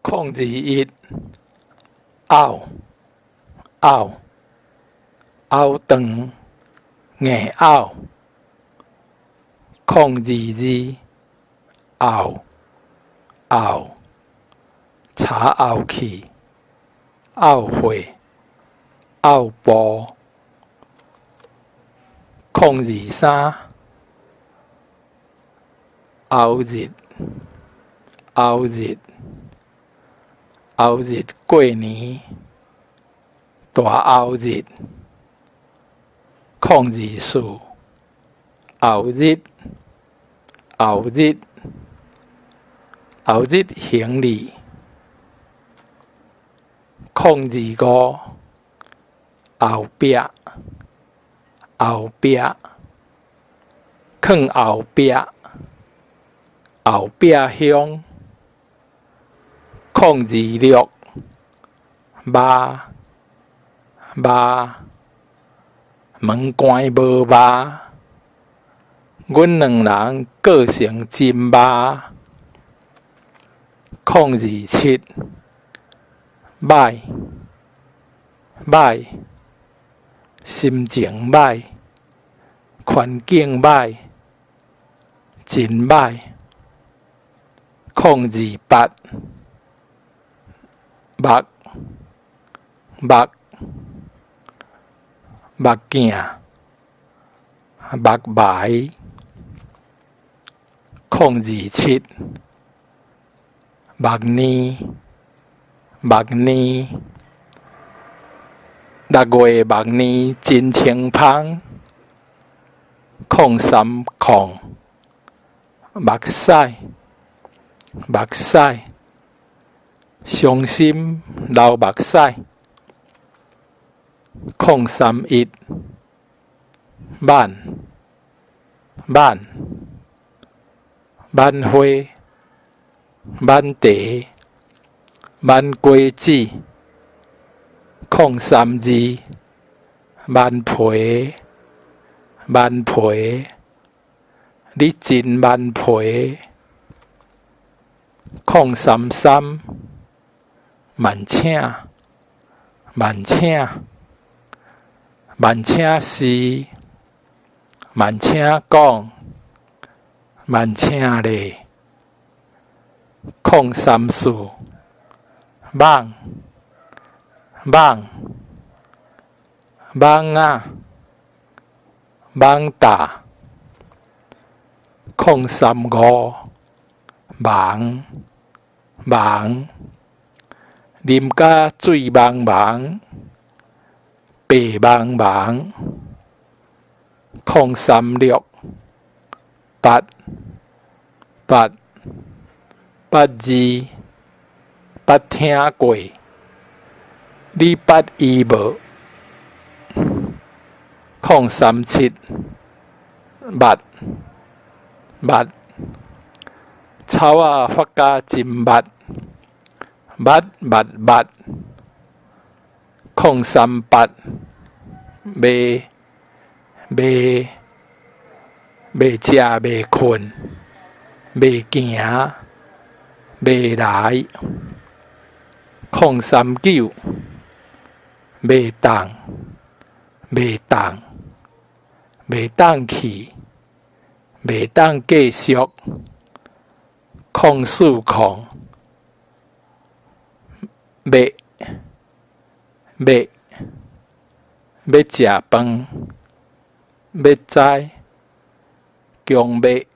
021，拗拗拗長，硬拗。022，後後柴後去，後悔，後部。023，後日後日後日過年，大後日。024，後日後日後日行李。025，後壁後壁，囥後壁，後壁鄉。026，肉肉，門關無肉，阮兩人個性真肉。027，歹歹，心情歹，環境歹，真歹。028，目目，目鏡，目眉。027，目年目年，6月目年真清芳。030，目屎目屎，傷心流目屎。031，挽挽，挽花，挽茶，挽果子。032，頑皮頑皮，你真頑皮。033，慢請慢請，慢請示，慢請講，慢請咧。034，網網，網仔，網罩。035，茫茫，啉甲醉茫茫，白茫茫。036，捌捌，捌字，捌聽過，你捌伊無？037，密密，草仔發甲真密，密密密。038，袂袂，袂食袂睏，袂行，袂來。039，袂當袂當，袂當去，袂當繼續。040，欲欲，欲食飯，欲知，強欲。